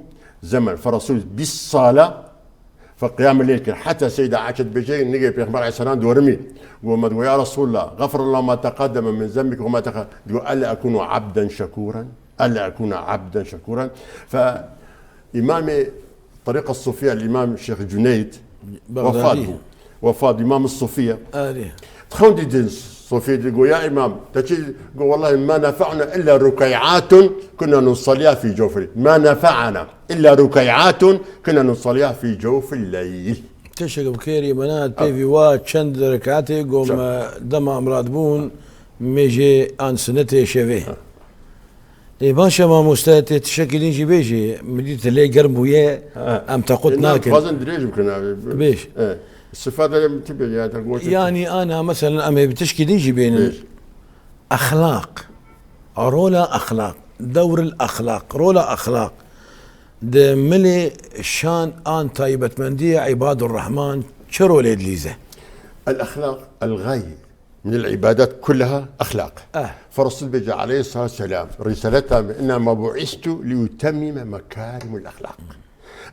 zemen fe Resul bîst sala fe qiyamê leyl kir. Heta Seyda Ayşe dibêje, nigê Pêxember aleyhisselam dorimî. Got, me digot, ya Resulallah, xeferallahu ma teqaddeme min zenbik ve ma teqaddeme. Digot, "Ela ekûnu abden şekûren? Ela ekûnu abden şekûren?" Fe Îmamê Terîqa Sofiye, Îmam Şêx Cuneyd, Bexdadî. Wefat bû. Wefat, Îmam Sofiye. Erê. Dixwendî din Sofiye dî, go, "Ya Îmam, te çi?" Go, "Wellahî ma nefe'na illa rukay'atun kunna nusalliha fî cewfil. Ma nefe'na illa rukay'atun kunna nusalliha fî cewfil leyl." Tiştek bi kêrî me nehate pêvî wa çend rekatê, go, me dema em radibûn, mêjê an sinetê şevê. Lê baş e mamoste, tê tiştekî din jî bêjî, min dît lê germ bûye, em tequt nakin. Dixwazin dirêj bikin abi. Bêj. E, sifat ere min ti bêje, ya te gotin. Yani ana, meselen, em ê bi tişkî din jî bênin. Bêj. Exlaq. Rola exlaq. Dewril exlaq. Rola exlaq. Di milê şan an taybetmendiyê Îbadur Rehman çi rolê dilîze? El exlaq, el gay. من العبادات كلها أخلاق. Ferresul bêje aleyhissalatu vesselam, risaleta min, "Innema bu'istu li utemmime mekarimul exlaq."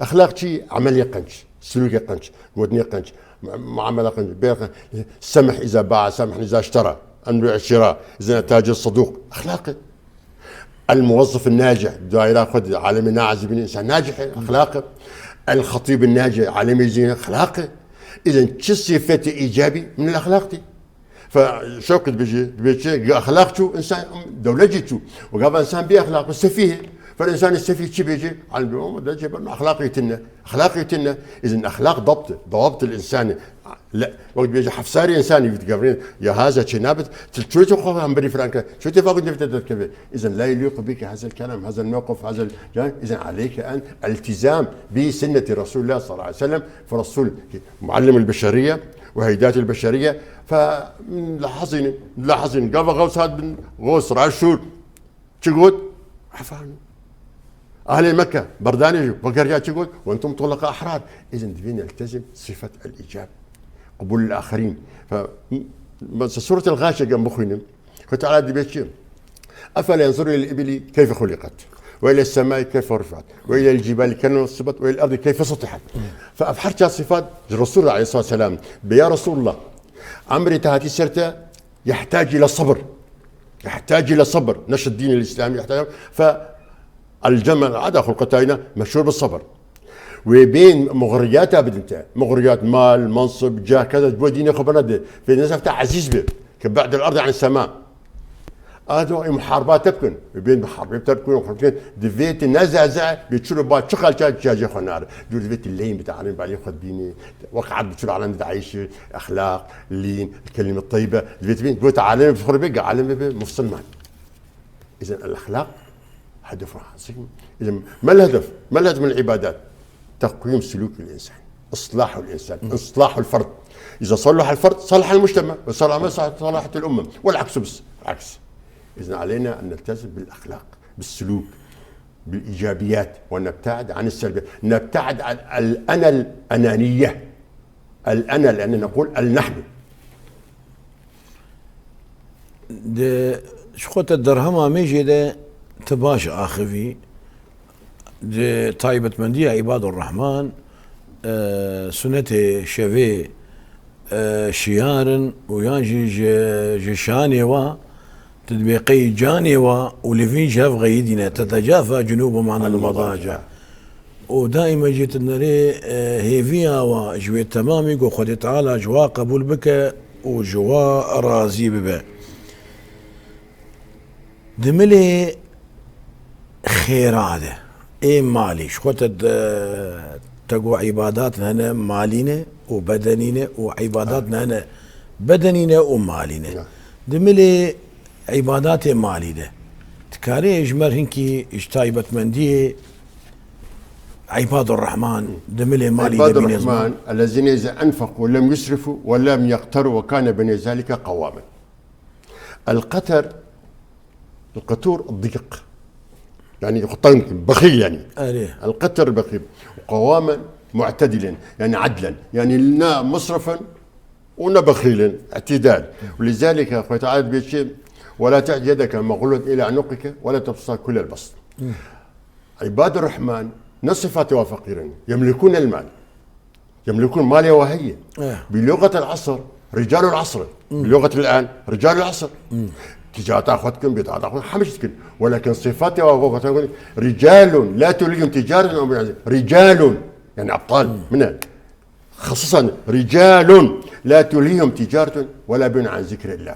Exlaq çi? Emelê qenc, silûkê qenc, gotinê qenc, mu-, muamela qenc, bê qenc, semih iza ba'a, semih iza iştera, emru iştira, izin tacir saduq. Exlaq e. El muwazzif nacih, daîra xwe di alemê naazibîn insan nacih e, exlaq e. El xatîb nacih, alemê zîn exlaq e. Îzen çi sifetê îcabî min el exlaq tê. Fe şewqî dibêje, dibê çi? Gi exlaq çû, insan dewlet jî çû. Û gava insan bê exlaq, sefîh e. Fer insanê sefîh çi bêje? Alim bê, "Ama de cêber, exlaqê tine, exlaqê tine." Îzen exlaq dabt e, dabt el insanî. Le, wek dibêje hefsarê insanî vî digevrên, ya haza çê nabit, til çû çê xwe hemberî filan ke, çû tê faku nefte derkeve. Îzen la yelîqu bike hazel kelam, hazel mewqif, hazel can, îzen aleyke en iltizam bi sünneti Resulullah sallallahu aleyhi ve sellem, fe Resul, muallim el beşeriye, وهيدات البشرية، فمن لحظين، لحظين، gava Xews hat bin Xews raşûr. Çi got? Efanu. Ahlê Mekke, berdanê jî, vekeriya çi got? وأنتم طلقاء أحرار. Îzen divê neltezim sifet el-îcab. Qubul el-axirîn. Fe, m-, mesela Suret el-Gâşiye gem bixwînim. Xwedê Teala dibê çi? أفلا ينظرون إلى الإبل كيف خلقت وإلى السماء كيف رفعت وإلى الجبال كيف نصبت وإلى الأرض كيف سطحت. Fe ev her çar sifat ji Resulullah aleyhissalatu vesselam. Be ya Resulullah, emrê te hatî ser te, yehtac ile sabr. Yehtac ile sabr. Neşr dîn el-Îslamî yehtac. Fe el-cemel ada xulqetayna meşhur bi sabr. Wê bên muxriyata bidin te. Muxriyat mal, mansib, cah, keza ji bo dînê xwe bernede. Fê nezef te ezîz be. Ke ba'del ardi an sema. Ado em muhareba te bikin. Bên bi harbê te bikin, xwe bikin. Divê tu nezeze, bê çilo ba çi xelka cihazê xwe nare. Dur divê tu leyîn bi te alem balê xwe dibînî. Wek erd bi çilo alem didayîşî, exlaq, lîn, kelîme teybe. Divê tu bîn, divê tu alem bi xwe bê, alem bi musulman. إذن الأخلاق هدفها عظيم. إذن ما الهدف؟ ما الهدف من العبادات؟ تقويم سلوك الإنسان، إصلاح الإنسان، إصلاح الفرد. إذا صلح الفرد، صلح المجتمع، وصلح المجتمع، صلحت الأمة، والعكس بس، العكس. إذن علينا أن نلتزم بالأخلاق، بالسلوك، بالإيجابيات، ونبتعد عن السلبيات، نبتعد عن الأنا الأنانية، الأنا، لأن نقول النحن. Di ji xwe te derhema mêjê de ti baş axivî. Di taybetmendiya Îbadur Rehman, e, sunetê şevê, e, şiyar in û yan jî ji, ji şanê wa tu dibê qey canê wa û li vîn ji hev xeyidîne. Tetecafa cunûbuhum anil medaci. Û daîme jî tu nerê, e, hêviya wa ji wê temamî ku Xwedê Teala ji wa qebûl bike û ji wa razî bibe. Di milê xêra de ê malî, ji xwe te de, te got îbadat hene malî ne û bedenî ne û îbadat hene bedenî ne û malî ne. Di milê îbadatê malî de, dikarê ji me re hinkî ji taybetmendiyê Îbadur Rehman di milê malî de bîne ziman. الذين إذا أنفقوا لم يسرفوا ولم يقتروا وكان بين ذلك قواما. القتر، القتور الضيق. يعني قطان بخيل يعني. Erê. القتر بخيل. قواما معتدلا، يعني عدلا. يعني لا مسرفا ولا بخيلا، اعتدال. ولذلك خويا تعالى بيتشي: ولا تجعل يدك مغلولة إلى عنقك ولا تبسطها كل البسط. عباد الرحمن ne sifatê wa feqîr in. يملكون المال. يملكون مال وهي. Eh. بلغة العصر، رجال العصر. بلغة الآن، رجال العصر. Ticareta xwe dikin, bidata xwe, hemî dikin. Welakin sifatê wa, wa, wa, رجال لا تلهيهم تجارة، رجال، يعني أبطال، من خصوصا رجال لا تلهيهم تجارة ولا بيع عن ذكر الله.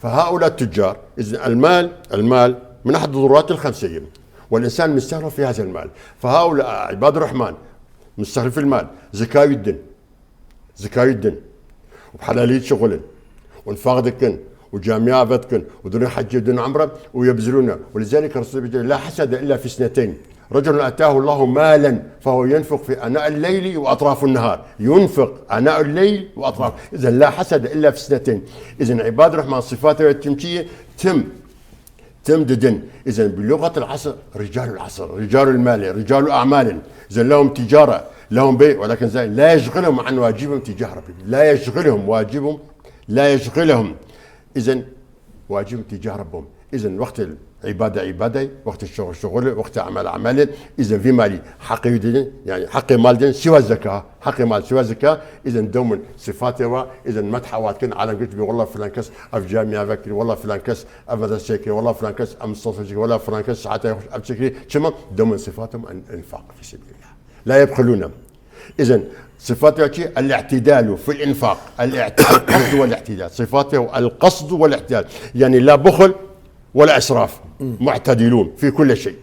فهؤلاء التجار، إذن المال، المال من أحد الضرورات الخمسة، والإنسان مستهلك في هذا المال. فهؤلاء عباد الرحمن مستهلك في المال، زكاة الدين، زكاة الدين، وبحلالية شغل، وانفاق دكن، وجامعة بدكن، ودون حج ودون عمرة، ويبذلون. ولذلك الرسول بيقول: لا حسد إلا في اثنتين، رجل آتاه الله مالا فهو ينفق في آناء الليل وأطراف النهار، ينفق آناء الليل وأطراف. إذن لا حسد إلا في اثنتين. إذن عباد الرحمن صفات ويتمشي تم، تم ددن. إذن بلغة العصر رجال العصر، رجال المال، رجال أعمال. إذن لهم تجارة، لهم بيع، ولكن زي لا يشغلهم عن واجبهم تجاه ربهم، لا يشغلهم واجبهم، لا يشغلهم. إذن واجب تجاه ربهم. إذن وقت العبادة عبادة، وقت الشغل شغل، وقت العمل عمل. إذن في مالي حق يدين، يعني حق مال دين سوى الزكاة، حق مال سوى الزكاة. إذن دوم صفات هو، إذن مدح واتكن عالم قلت بي: والله فلان كس أف جامعة فكري، والله فلان كس أف مدرسة كري، والله فلان كس أم مستشفى كري، والله فلان كس ساعات يخش أف شكري. شما دوم صفاتهم أن الإنفاق في سبيل الله. لا يبخلون. إذن صفات شيء الاعتدال في الإنفاق، الاعت-، القصد والاعتدال، صفاته القصد والاعتدال، يعني لا بخل ولا إسراف، معتدلون في كل شيء.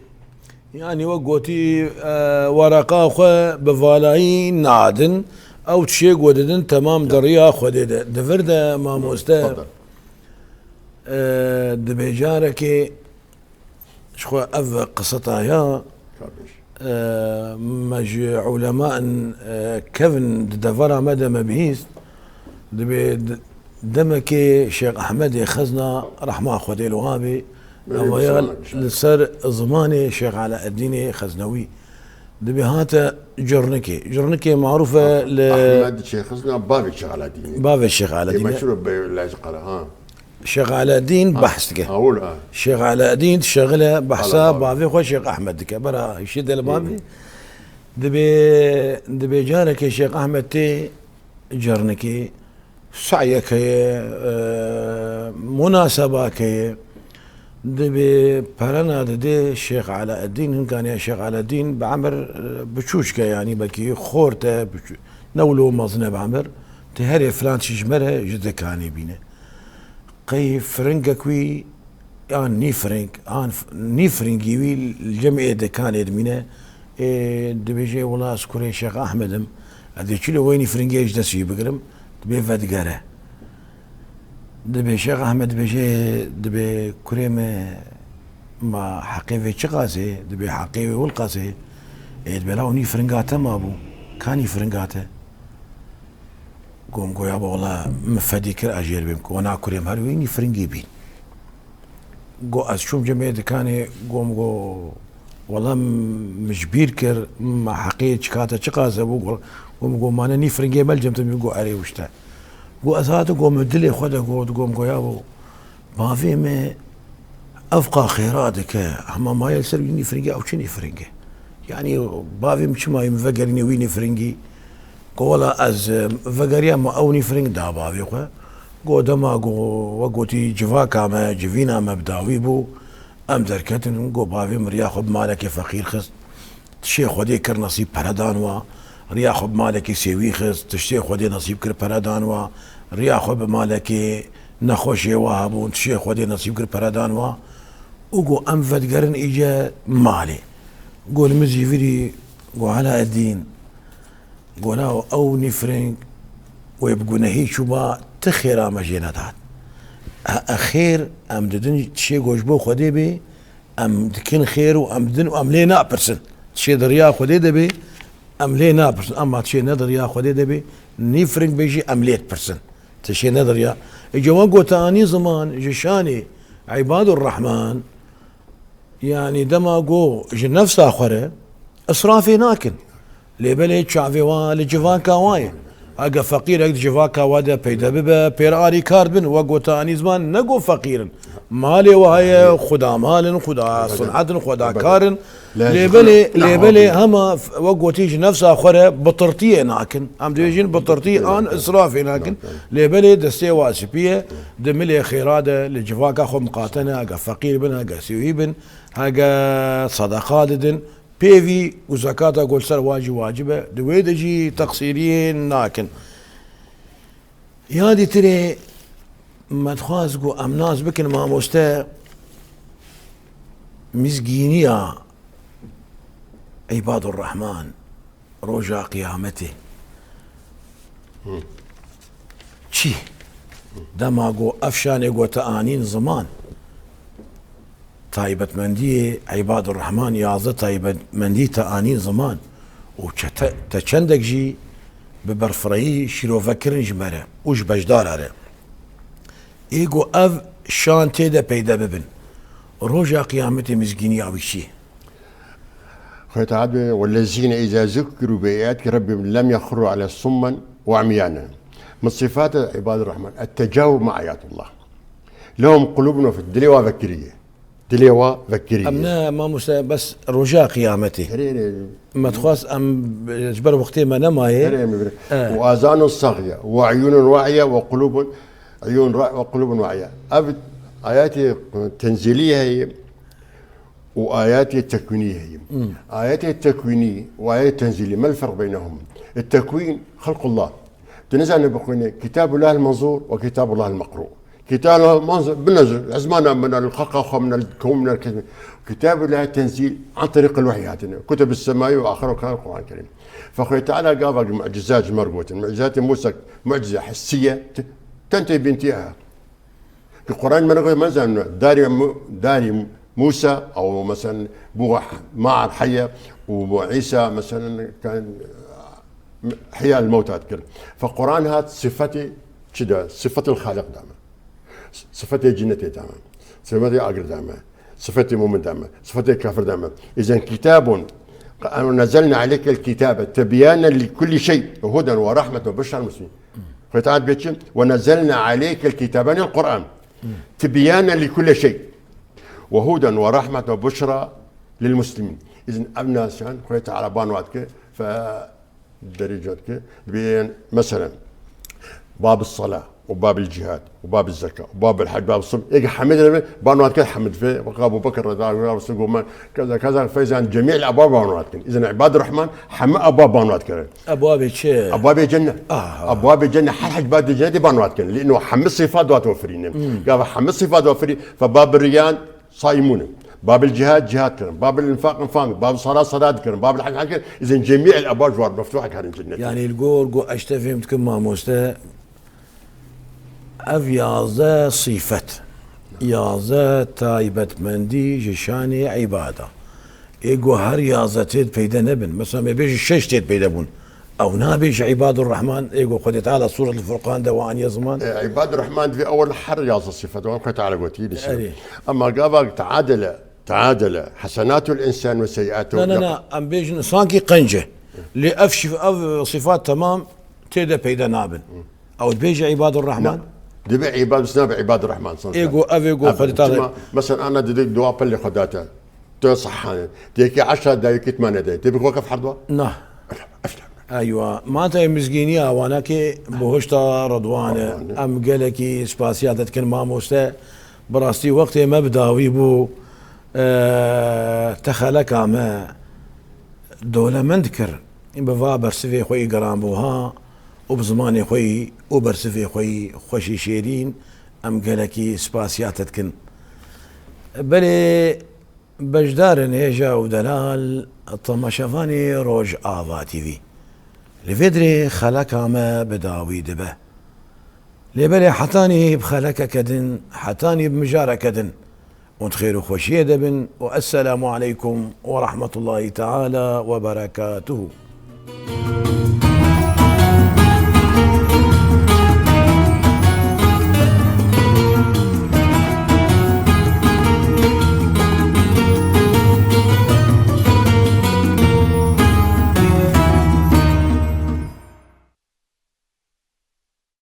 Yani wek gotî, e, wereqa xwe bi valayî nadin, ew tişê ku didin temam di riya Xwedê de. Di vir de mamoste, e, dibê carekê Ji xwe ev qiseta ya, e, me ji ulema in, e, kevin di devera me de me bihîst, dibê d-, demekê Şêx Ehmedê Xezna rehma Xwedê li wa bê, evaya li ser zimanê Şêx Eleeddînê Xeznewî. Dibê hate Curnikê. Curnikê marûf e li Ehmed Şêx Xezna, bavê Şêx Eleeddînê. Bavê Şêx Eleeddînê. Meşhur be laj qala, ha. Şêx Eleddîn behs dike. Awul, ha. Şêx Eleddîn dişexile behsa bavê xwe Şêx Ehmed dike. Bera hişê de li bavê. Dibê, dibê carekê Şêx Ehmed tê Cernikê, seyek heye, e, munasebak heye. Dibê perena didê Şêx Eleddîn, hinkaniya Şêx Eleddîn bi emir, e, biçûçke, yanî belkî xort e, biçû-, ne wilo mezin e bi emir. Tê herê filan tişt ji me re ji dikanê bîne. Qey firingek wî An nîfring, an f-, nîfringî wî li cem ê dekanê dimîne, ê, dibêje, wela ez kurê Şêx Ahmed im, ez dê çilo wê nîfringê ji dest wî bigirim, dibê vedigere. Dibê Şêx Ahmed dibêje, dibê kurê me, ma heqê vê çiqas e, dibê heqê wê wilqas e, ê, dibê la o nîfringa te mabû, ka nîfringa te? Gom goya bo, wela min fedî kir, ez jêr bêm ku wana kurê me her wî nîfringî bîn. Go ez çûm cem ê dikanê, gom go, wela min ji bîr kir, ma heqê çika te çiqas hebû? Go, gom go mane nîfringê me li cem te bî? Go erê wişte. Go ez hatim, go min dilê xwe de got, gom goya bo, bavê me evqa xêra dike, hema maye li ser wî nîfringê, ew çi nîfringê? Yanî bavê min çima yê min vegerîne wî nîfringî? Go wela ez, e, vegeriya, ma ew nîfring da bavê xwe. Go dema go, we gotî civaka me, civîna me bi dawî bû, em derketin, go bavê min riya xwe bi malekê feqîr xist. Tiştê Xwedê kir, nesîb pere dan wa. Riya xwe bi malekê sêwî xist, tiştê Xwedê nesîb kir, pere dan wa. Riya xwe bi malekê nexweşê wa hebûn, tiştê Xwedê nesîb kir, pere dan wa. Û go em vedigerin îce malê. Go li min zîvirî, go Helaeddîn, go la ew nîfring wê bi gunehî çûba, ti xêra me jê nedat. E, e, xêr em didin tiştê go ji bo Xwedê bê, em dikin xêr û em didin û em lê napirsin. Tiştê di riya Xwedê de bê, em lê napirsin. Ema tiştê ne di riya Xwedê de bê, nîfring bê jî, em lê dipirsin. Tiştê ne di riya. Îca wan go te anî ziman ji şanê Îbadur Rehman, yanî dema go ji nefsa xwe re israfê nakin. Lê belê çavê wa li civaka wa ye. Ege feqîrek di civaka wa de peyde bibe, pêr alîkar bin, we go te anî ziman, ne go feqîr in. Malê we heye, xuda mal in, xuda sinhet in, xuda kar in. Lê belê, lê belê hema f-, we gotî ji nefsa xwe re bitirtiyê nakin. Em dibêjin bitirtî an israfê nakin. Lê belê destê wa spî ye, di milê xêra de li civaka xwe miqate ne, ege feqîr bin, ege sîwî bin, ege sedeqa didin, pêvî û zekata ku li ser wa jî wacib e, di wê de jî teqsîriyê nakin. Ya dîtirê me dixwaz ku em nas bikin mamoste, mizgîniya Îbadur Rehman, roja qiyametê. Çi? Dema ku ev şanê ku te anîn ziman, taybetmendiyê Îbadur Rehman, yazdeh taybetmendî te anîn ziman û çete-, te çendek jî bi berfirehî şîrove kirin ji me re û ji beşdara re. Ê ku ev şan tê de peyde bibin, roja qiyametê mizgîniya wî çi? Xwedê Teala bê, "Wellezîne îzâ zukkirû bi âyatî rebbîhim lem yexirrû aleyhâ summen ve umyânen." Min sifate Îbadur Rehman, ettecawub ma âyatullah. Lehum qulûbun ve fi-, dilê wa vekirî ye. Dilê wa vekirî ye. Em ne, mamoste, bes roja qiyametê. Erê, erê. Me dixwast em, e, ji ber wextê me nemaye. Erê, em, erê. E. "Ve âzânun saxye, ve uyûnun wa'iye, ve qulûbun, uyûn ra-, ve qulûbun wa'iye." Ev ayetê tenzîlî heye û ayetê tekwînî heye. Hmm. Ayetê tekwînî û ayetê tenzîlî, mel ferq beynehum? Tekwîn, xelqullah. Tu nizane bixwîne, Kitabullahil menzûr ve Kitabullahil meqrû. Kitabullahil menzûr, bi nezir, ezmana min el xelqa xwe min el kewn min el kezme. Kitabullahil tenzîl, an terîqil wehy hatine. Kutub semawî ve axiru kelam Quran Kerîm. Fe Xwedê Teala gava mucizat ji me re gotin. Mucizatê Musa, mucize hissiye, te-, tentê bîntiye ha. Ki Quran me re gotin, me zanin, darî Mu-, darî Musa, ew mesela bû mar heye û bû Îsa, mesela, kan, ihya el mewta dikir. Fe Quran hat sifetê çi da? Sifetil Xaliq da me. Sifetê cinnetê da me. Sifetê agir da me. Sifetê mumin da me. Sifetê kafir da me. Îzen kitabun nezelna aleykel kitabe tebyanen li kulli şey ve huden ve rahmeten ve buşra lil muslimin. Xwedê Teala bê çi? Ve nezelna aleykel kitabe, yanî Quran. Tibyanen li kulli şey. Ve huden ve rahmeten ve buşra lil muslimin. Îzen ev nasan Xwedê Teala ban wa dike, fe Derî cot ki, dibên, meselen, bab sala, û babil cîhad, û babil zeka, û babil hec, babil sum. Êk hemî dibe, banwat kir hemî dibe. Wek Abu Bekir reza, wek Abu Sum, keza, keza, feyzan cemî el eba banwat kin. Îzin îbadur Rahman, hemî eba banwat kirin. Ebwabê çi? Ebwabê cennet. Aha. Ebwabê cennet, her hec babil cennetê banwat kirin. Lîno hemî sifat dua tofirînin. Gava hemî sifat dofirî, fe babil riyan, Saîmûn in. Babil cîhad, cîhad kirin. Babil infaq, infaq. Babil salat, salat kirin. Babil hec, hec kirin. Îzin cemî el eba ji war meftuh karin cennet. Yani li gor ku ez te fêm dikim mamoste, ev yazdeh sifet, yazdeh taybetmendî ji şanê îbada. Ê ku her yazdeh têd peyde nebin. Mesela me bêjî şeş têd peyde bûn. Ew nabê ji Îbadur Rahman, ê ku Xwedê Teala Sûretul Furqan de wan ya ziman. E, Îbadur Rahman divê ewil her yazdeh sifet wan Xwedê Teala gotî dişe. Erê. Ama gava teadele, teadele, hasenatul insan ve seyyiatu. Na, na, na, em bêjin sankî qenc e. Lê ev şif-, ev sifat temam tê de peyde nabin. Ew dibêje Îbadur Rahman? Na. Dibe Îbad, bis nabe Îbadur Rahman. Ê ku, ev ê ku Xwedê Teala. Mesela ana didik dua pelê Xwedate. Tu sehane. Têkî eşa dayikî tmane de. Tê bi xwe kef herdwa? Na. Eywa. Mantayê mizgîniya wana ki bihuşta Ridwan e. Ridwan e. Em gelekî spasiya te dikin mamoste. Bi rastî wextê me bi dawî bû. E, te xeleka me dolemend kir. Bi va bersivê xwe yî giranbuha û bi zimanê xwe yî û bersivê xwe yî xweşî şêrîn, em gelekî spasiya te dikin. Belê Beşdarên hêja û delal, temaşevanê Rojava T V. Li vê dirê xeleka me bi dawî dibe. Lê belê hetanî bi xelekeke din, hetanî bi mijareke din. Hûn di xêr û xweşiyê de bin û esselamu aleykum we rahmetullahî teala we berekatuhu.